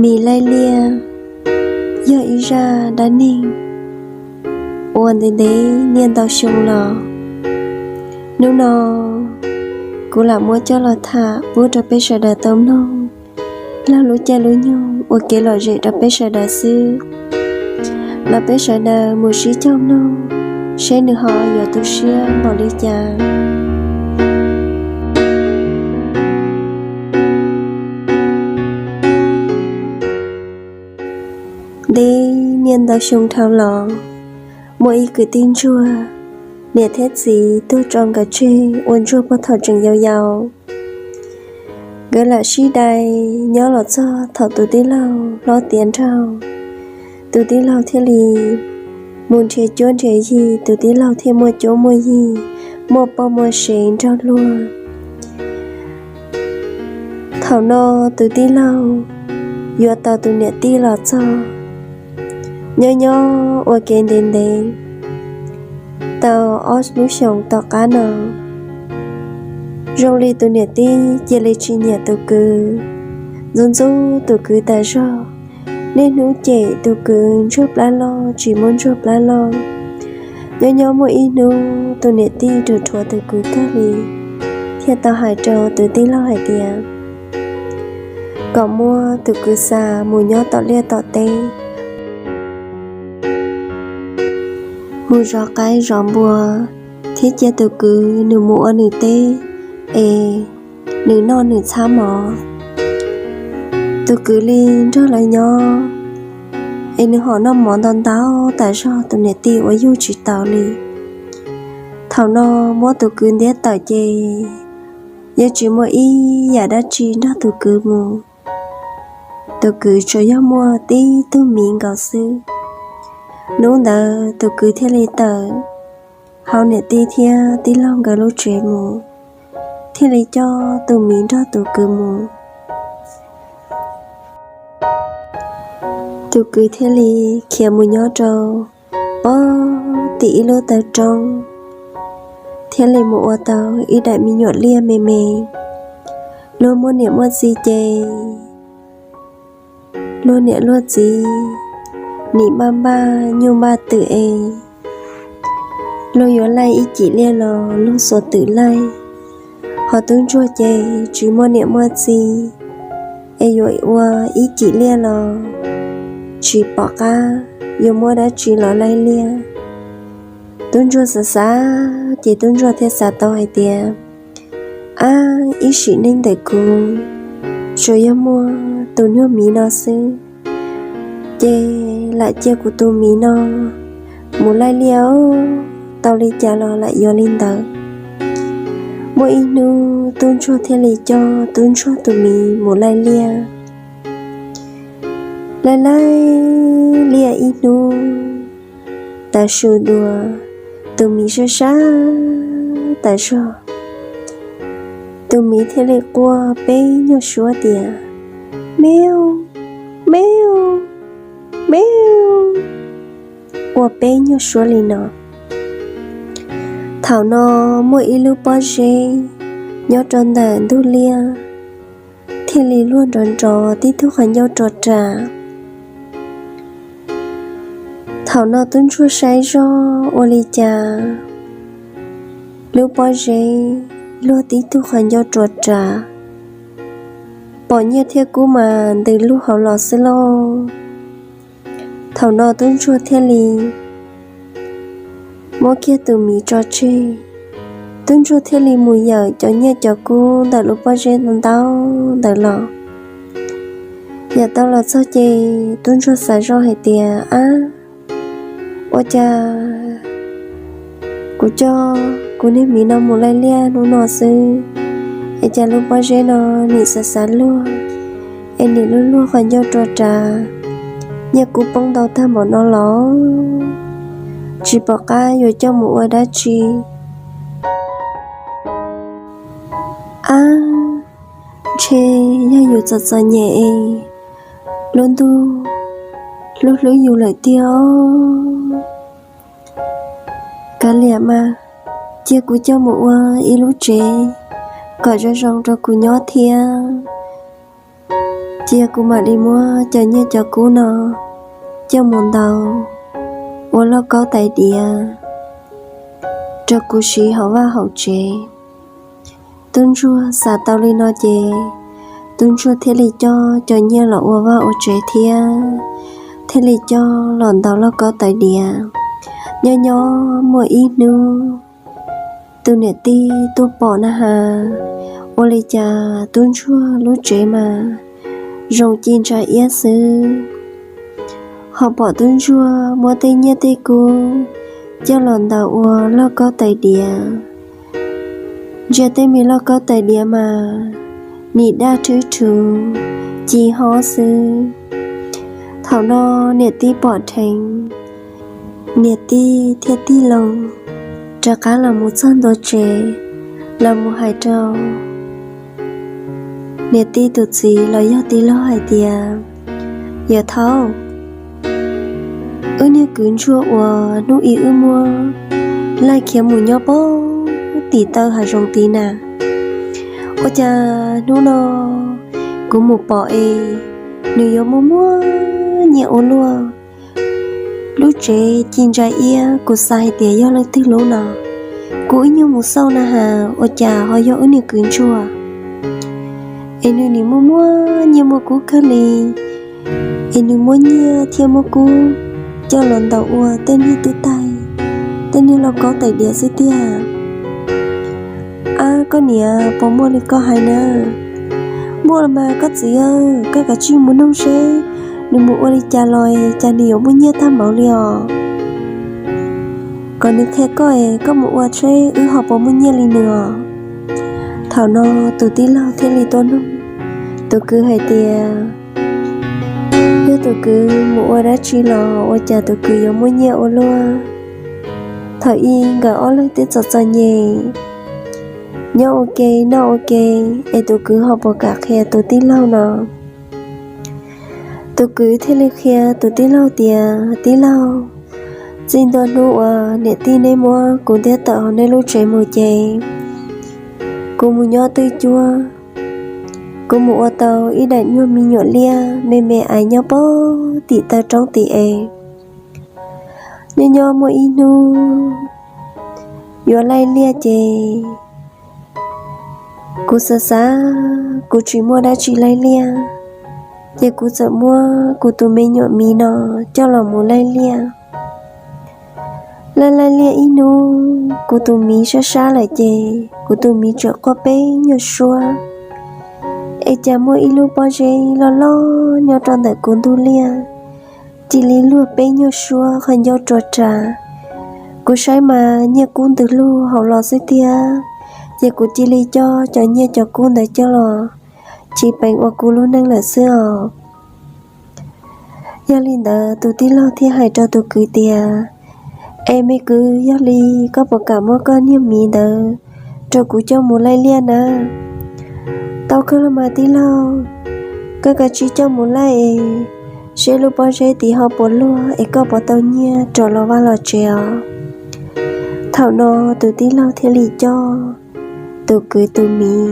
Mis laij liaj yog ib zaj dab neeg uas ntev ntev niaj ntau xyoo los. Hnub no kuv lam muab coj los tham pub rau peb sawv daws tau mloog laug lub caij lub nyoog ua kev lom zem rau peb sawv daws xwb. Los peb sawv daws mus sib caug mloog seb nws ho yuav tu siab npaum li cas. Ntev niaj ntau xyoo dhau los, muaj ib kwv tij ntsuag, niam thiab txiv tuag tso nkawd tseg ua ntsuag puag thaum tseem yau yau. Nkawd lam sib dai nyob los txog thaum tus tij laug hlob tiav nraug, tus tij laug thiaj li mus nrhiav cuab nrhiav yig, tus tij laug thiaj muaj cuab muaj yig, muaj poj muaj sev nrog luag. Thaum no tus tij laug yuav tau tus niam tij los txog, nyob nyob ua ke ntev ntev, tau ob lub xyoos tom qab no, zoo li tus niam tij cia li tsis nyiam tus kwv, ntxub ntxub tus kwv tas zog. Niaj hnub cem tus kwv ntsuag plab loj tsis muaj ntsuag plab loj. Nyob nyob muaj ib hnub tus niam tij rhuav rhuav tus kwv kawg li, thiaj tau hais rau tus tij laug hais tias kom muab tus kwv xa mus nyob tom liaj tom teb, mus zov qaib zov npua, thiab cia tus kwv nws mus ua nws teb es nws noj nws txhab mov. Tus kwv li nrog lawv nyob es nws ho noj mov ntau ntau tas zog, tus niam tij ua yug tsis tau li. Thaum no muab tus kwv ntiab tawm ces yeej tsis muaj ib yam dab tsi nrog tus kwv mus. Tus kwv tsuas yog muaj tib tug miv nkaus xwb. Hnub ntawd tus kwv thiaj li tawm hauv niam tij thiab tij laug nkawd lub tsev mus, thiaj li coj tus miv nrog tus kwv mus. Tus kwv thiaj li khiav mus nyob rau pog tim ib lub taw roob, thiaj li mus ua tau ib daim me nyuam liaj me me. Luag muaj niam muaj txiv ces luag niam luag txiv nim npaj npaj nyuj npaj twm es luag yuav laij ib cim liaj los luag xuas twm laij. Ho tub ntsuag ces tsis muaj niam muaj txiv es yuav ua ib cim liaj los tsis pom qab yuav muab dab tsi los laij liaj. Tub ntsuag xav xav ces tub ntsuag thiaj xav tau hais tias, ab, ib sim neej ntawm kuv tsuas yog muaj tus nyuag miv no xwb, ces lam cia kuv tus miv no mus laij liaj os, tau li cas los lam yuav li ntawd. Muaj ib hnub tub ntsuag thiaj li coj tub ntsuag tus miv mus laij liaj. Laij laij liaj ib hnub tav su dua, tus miv sab sab tas zog. Tus miv thiaj li quaj peb nyuag suab tias, miu, miu, miu, quaj peb nyuag suab li no. Thaum no muaj ib lub pob zeb nyob rau ntawm ntug liaj thiaj li luag nrov nrov tib tug qhov ncauj rua ras. Thaum no tub ntsuag saib zoj ua li cas lub pob zeb luag tib tug qhov ncauj rua ras, pom nyiaj thiab kub mas ntws lug hauv los xwb lauj. Thaum no tub ntsuag thiaj li muab kiag tus miv tso tseg. Tub ntsuag thiaj li mus yawm cov nyiaj cov kub ntawm lub pob zeb ntau ntawd los. Yawm tau los txog ces tub ntsuag xav zoj hais tias, ab, ua cas kuv coj kuv niag miv no mus laij liaj hnub no xwb es cas lub pob zeb no nim xav xav luag es nim luag luag qhov ncauj rua ras, nyiaj kub poob ntau tag npaum no los tsis pom qab yuav coj mus ua dab tsi. Ab, ntshe yog yus txom txom nyem es lub ntuj hlub hlub yus lawm tiag. Kav liam mas, cia kuv coj mus ua ib lub tsev kom zoo zoo rau kuv nyob thiab. Cia kuv mam li muab cov nyiaj cov kub no coj mus ntaus ua lauj kaub tais diav rau kuv siv hauv vaj hauv tsev. Tub ntsuag xav tau li no ces tub ntsuag thiaj li coj cov nyiaj los ua vaj ua tsev thiab thiaj li coj los ntaus lauj kaub tais diav. Nyob nyob muaj ib hnub, tus niam tij tuaj pom na has, ua li cas tub ntsuag lub tsev mas zoo ci ntsa iab xwb, ho pom tub ntsuag muab tej nyiaj tej kub coj los ntaus ua lauj kaub tais diav. Ntsia tej me lauj kaub tais diav mas nim daj rhwb rhuv ci hob xwb. Thaum no niam tij pom dheev, niam tij thiaj tig loo rov qab los mus txog ntua tsev, los mus hais rau niam tij tus txiv los yog tij laug hais tias, Yawm thaub, wb niag kwv ntsuag uas hnub ib wb muab laij khiav mus nyob pem tim taw hav zoov tid na, ua cas hnub no kuv mus pom es nws yuav muaj muaj nyiaj ua luaj, lub tsev ci ntsa iab, kuv xav hais tias yog leej twg lub no. Kuv ib nyuag mus xauj na has, ua cas ho yog wb niag kwv ntsuag es nws nim muaj muaj nyiaj muaj kub kawg li, es nws muab nyiaj thiab muab kub coj los ntaus ua tej niag twb taig, tej niag lauj kaub tais diav xwb tiag. Ab, koj niam, puas muaj li koj hais na? Muaj los mas koj txiv, koj kav tsij mus noog seb nws mus ua li cas los cas nws yuav muaj nyiaj tag npaum li os. Kom nws qhia koj es koj mus ua seb wb ho puas muaj nyiaj li nws os. Thaum no tus tij laug thiaj li tuaj nug tus kwv hais tias, yog tus kwv mus ua dab tsi los ua cas tus kwv yuav muaj nyiaj ua luaj? Thaum ub nkawd ob leeg twb txom txom nyem, nyob ua ke noj ua ke, es tus kwv ho puas kam qhia tus tij laug no? Tus kwv thiaj li qhia tus tij laug tias, Tij laug, txij ntua hnub uas niam tij neb muab kuv ntiab tawm hauv nej lub tsev mus ces kuv mus nyob twj cuab, kuv mus ua tau ib daim nyuag me nyuam liaj me me aiv nyob pem tim taw roob tid es. Nyob nyob muaj ib hnub yuav laij liaj ces kuv xav xav kuv tsis muaj dab tsi laij liaj, ces kuv txawm muab kuv tus me nyuam miv no coj los mus laij liaj. Laij laij liaj ib hnub kuv tus miv sab sab lawm ces kuv tus miv txawm quaj peb nyuag suab. Es cas muaj ib lub pob zeb loj loj nyob rau ntawm kuv ntug liaj, cia li luag peb nyuag suab qhov ncauj rua ras. Kuv saib mas nyiaj kub ntws lug hauv los xwb tiag, ces kuv cia li coj cov nyiaj cov kub ntawd coj los tsis peem ua kuv lub neej lawm xwb os. Yog li ntawd tus tij laug thiaj hais rau tus kwv tias, Es me kwv, yog li koj puas kam muab koj niag miv ntawd rau kuv coj mus laij liaj na? Tau kawg los mas tij laug, koj kav tsij coj mus laij es seb lub pob zeb tid ho puas luag es koj puas tau nyiaj rov los vaj los tsev os. Thaum no tus tij laug thiaj li coj tus kwv tus miv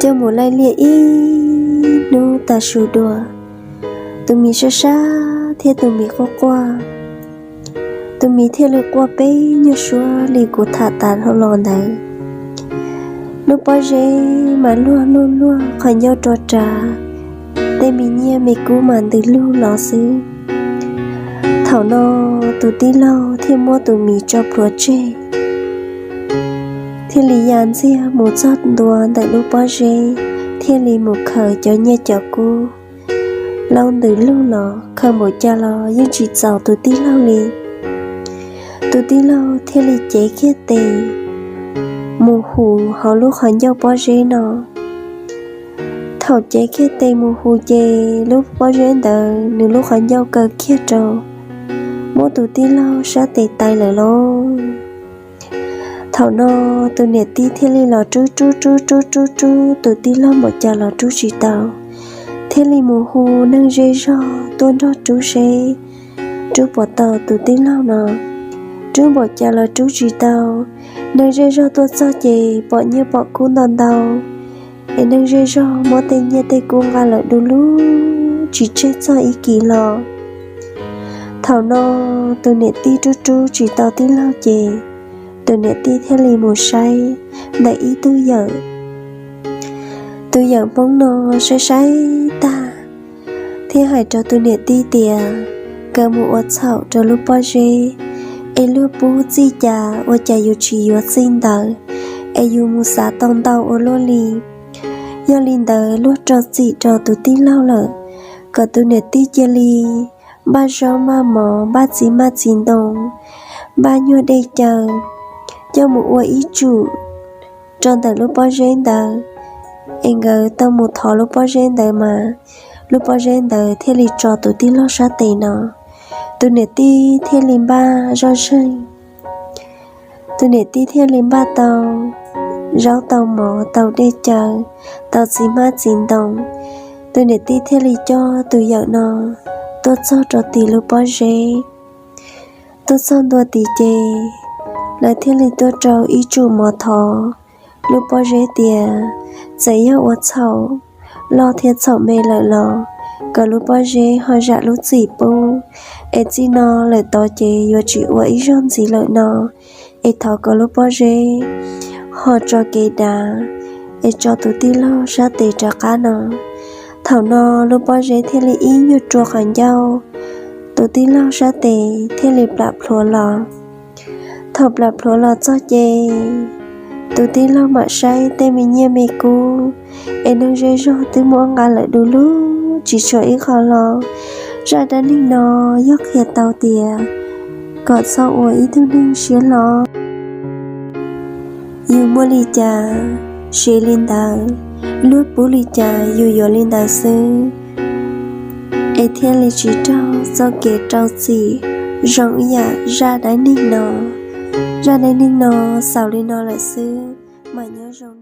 coj mus laij liaj ib hnub tag su dua. Tus miv sab sab thiab tus miv quaj quaj, tus miv thiaj li quaj peb nyuag suab li kuv tham tas dhau los ntawd. Lub pob zeb mas luag luag luag qhov ncauj rua ras, tej me nyiaj me kub mas ntws lug los xwb. Thaum no tus tij laug thiaj muab tus miv tso plhuav tseg, thiaj li ya ntxiag mus txog ntua ntawm lub pob zeb, thiaj li mus khaws cov nyiaj cov kub laub ntws lug los khaws npaum cas los yeej tsis txaus tus tij laug li. Tus tij laug thiaj li cev kiag tes mus hu hauv lub qhov ncauj pob zeb no. Thaum cev kiag tes mus hu ces lub pob zeb ntawd nws lub qhov ncauj kaw kiag rau, muab tus tij laug sab tes tais lawm lauj. Thaum no tus niam tij thiaj li los rub rub rub rub rub rub tus tij laug npaum cas los rub tsis tau, thiaj li mus hu neeg zej zog tuaj nrog rub seb rub puas tau tus tij laug no. Rub npaum cas los rub tsis tau. Neeg zej zog tuaj txog ces pom nyiaj pom kub ntau ntau, es neeg zej zog muab tej nyiaj tej kub nqa lawm du lug tsis tseg txog ib kis los. Thaum no tus niam tij rub rub tsis tau tij laug ces tus niam tij thiaj li mus saib ntawm ib tug yawm. Tus yawm Hmoob no saib saib tag thiab hais rau tus niam tij tias, kawg mus ua txhaum rau lub pob zeb es luag pub txij cas ua cas yus tsis yuav txij ntawd, es yus mus xav tau ntau ua luaj li. Yog li ntawd luag rau txim rau tus tij laug lawm, kom tus niam tij cia li npaj zaub npaj mov, npaj txiv hmab txiv ntoo, npaj nyuag dej cawv, coj mus ua ib tsum rau ntawm lub pob zeb ntawd, es nkawd tau mus thov lub pob zeb ntawd mas lub pob zeb ntawd thiaj li tso tus tij laug sab tes no. Tus niam tij thiaj li npaj zoj zeeg, tus niam tij thiaj li npaj tau zaub tau mov tau dej cawv tau txiv hmab txiv ntoo. Tus niam tij thiaj li coj tus yawm no tuaj txog rau tim lub pob zeb. Tuaj txog ntua tid ces lawv thiaj li tuaj rau ib tsum mov thov lub pob zeb tias txawm yog ua txhaum loj thiab txhaum me lawm los kom lub pob zeb ho zam lub txim pub, es txij no lawm tod ces yuav tsis ua ib zaug ntxiv lawm no, es thov kom lub pob zeb ho tso kev dav, es tso tus tij laug sab tes rov qab no. Thaum no lub pob zeb thiaj li ib nyuag rua qhov ncauj, tus tij laug sab tes thiaj li plam plhuav los. Thaum plam plhuav los txog ces tus tij laug mam saib tej me nyiaj me kub es neeg zej zog twb muab nqa lawm du lug tsis tshuav ib qho los. Zaj dab neeg no yog qhia tau tias kom txhob ua ib tug neeg siab hlo. Yus muaj li cas siv li ntawd, luag pub li cas yus yuav li ntawd xwb, es thiaj li tsis raug txoj kev rau txim zoo ib yam zaj dab neeg no. Zaj dab neeg no xaus li no lawm xwb, mam nyob zoo.